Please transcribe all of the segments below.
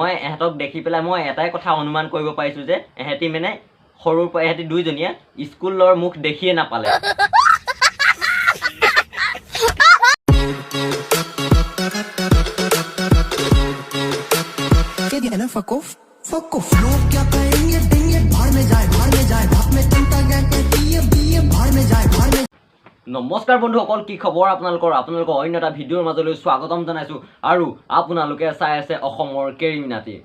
মই এহেঁতক দেখি পেলাই মই এটাই কথা অনুমান কৰিব পাৰিছোঁ যে এহেঁতি মানে সৰুৰ পৰা এহেঁতি দুইজনীয়ে স্কুলৰ মুখ দেখিয়ে নাপালে। Fuck off, fuck off. लोग क्या कहेंगे देंगे भाड़ में जाए भाड़ में जाए भाप में चलता गया कहती है बीए भाड़ में जाए भाड़ में। নমস্কাৰ বন্ধুসকল, কি খবৰ আপোনালোকৰ? আপোনালোকৰ অন্য এটা ভিডিঅ'ৰ মাজলৈ স্বাগতম জনাইছোঁ আৰু আপোনালোকে চাই আছে অসমৰ কেৰিমিনাটি।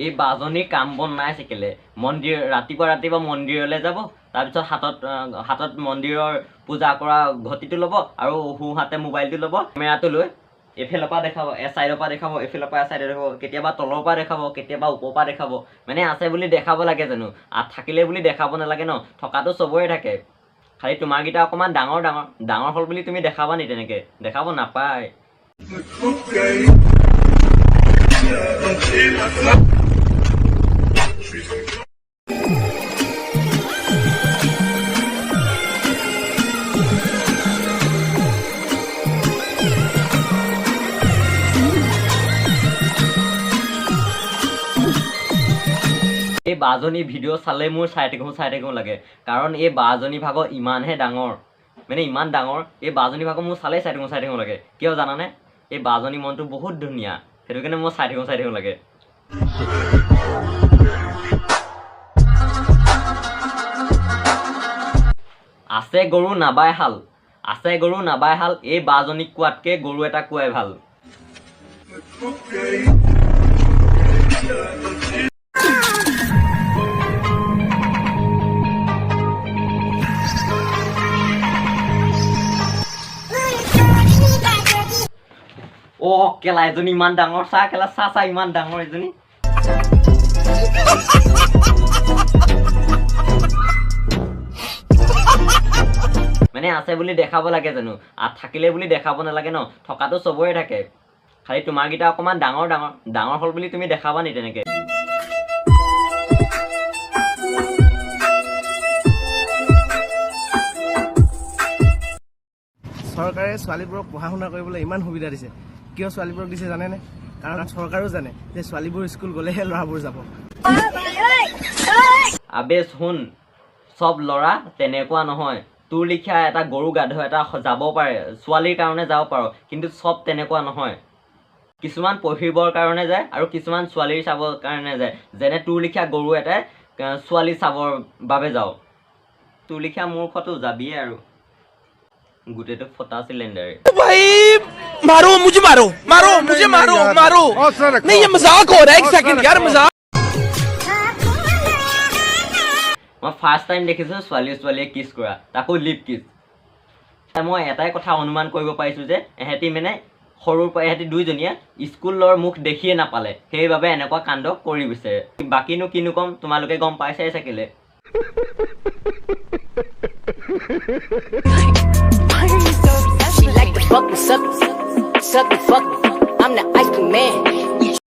এই বাজনী কাম বন নাই চাকিলে। মন্দিৰ ৰাতিপুৱা ৰাতিপুৱা মন্দিৰলৈ যাব, তাৰপিছত হাতত মন্দিৰৰ পূজা কৰা ঘটিটো ল'ব আৰু সোঁ হাতে মোবাইলটো ল'ব, কেমেৰাটো লৈ এইফালৰ পৰা দেখাব, এ চাইডৰ পৰা দেখাব, এইফালৰ পৰা চাইডে দেখাব, কেতিয়াবা তলৰ পৰা দেখাব, কেতিয়াবা ওপৰৰ পৰা দেখাব। মানে আছে বুলি দেখাব লাগে জানো? থাকিলে বুলি দেখাব নালাগে ন। থকাটো চবৰে থাকে, খালি তোমাৰকেইটা অকণমান ডাঙৰ ডাঙৰ ডাঙৰ হ'ল বুলি তুমি দেখাবা নি? তেনেকে দেখাব নাপায়। এই বাজনী ভিডিঅ' চালে মোৰ চাই থাকোঁ চাই থাকোঁ লাগে, কাৰণ এই বাজনী ভাগৰ ইমানহে ডাঙৰ, মানে ইমান ডাঙৰ এই বাজনী ভাগৰ মোৰ চালেই চাই থাকোঁ চাই থাকোঁ লাগে। কিয় জানানে? এই বাজনী মনটো বহুত ধুনীয়া, সেইটো কাৰণে মই চাই থাকোঁ চাই থাকোঁ লাগে। আছে গৰু নাবাই হাল, আছে গৰু নাবাই হাল, এই বাজনীক কোৱাতকৈ গৰু এটা কোৱাই ভাল। অ' কেলা, এজনী ইমান ডাঙৰ, চা কেলা, চা চা, ইমান ডাঙৰ এজনী। মানে আছে বুলি দেখাব লাগে জানো? থাকিলে বুলি দেখাব নালাগে ন। থকাটো চবৰে থাকে, খালি তোমাৰকেইটা অকণমান ডাঙৰ ডাঙৰ ডাঙৰ হ'ল বুলি তুমি দেখাবা নি তেনেকে? চৰকাৰে ছোৱালীবোৰক পঢ়া শুনা কৰিবলৈ ইমান সুবিধা দিছে। কিয় ছোৱালীবোৰক দিছে জানেনে? কাৰণ চৰকাৰেও জানে যে ছোৱালীবোৰ স্কুল গ'লেহে ল'ৰাবোৰ যাব। আবে শুন, চব ল'ৰা তেনেকুৱা নহয়। তোৰ লিখীয়া এটা গৰু গাধ এটা যাব পাৰে, ছোৱালীৰ কাৰণে যাব পাৰ, কিন্তু চব তেনেকুৱা নহয়। কিছুমান পঢ়িবৰ কাৰণে যায় আৰু কিছুমান ছোৱালীৰ চাবৰ কাৰণে যায়। যেনে তোৰ লিখীয়া গৰু এটাই ছোৱালী চাবৰ বাবে যাওঁ। তোৰ লিখীয়া মূৰ্খটো যাবিয়ে আৰু গোটেইটো ফটা চিলিণ্ডাৰ। भाई, मारो मुझे, मारो मारो मुझे, मारो मारो। नहीं, ये मजाक हो रहा है, एक सेकंड यार, मजाक। মই ফাৰ্ষ্ট টাইম দেখিছোঁ ছোৱালী ছোৱালীয়ে কিছ কৰা, তাকো লিপ কিছ। মই এটাই কথা অনুমান কৰিব পাৰিছোঁ যে এহেঁতি মানে সৰুৰ পৰা এহেঁতি দুইজনীয়ে স্কুলৰ মুখ দেখিয়ে নাপালে, সেইবাবে এনেকুৱা কাণ্ড কৰি গৈছে। বাকীনো কিনো ক'ম, তোমালোকে গম পাইছাই চাকিলে। She like to fuck me, suck me, suck me, fuck me. I'm the ice cream man.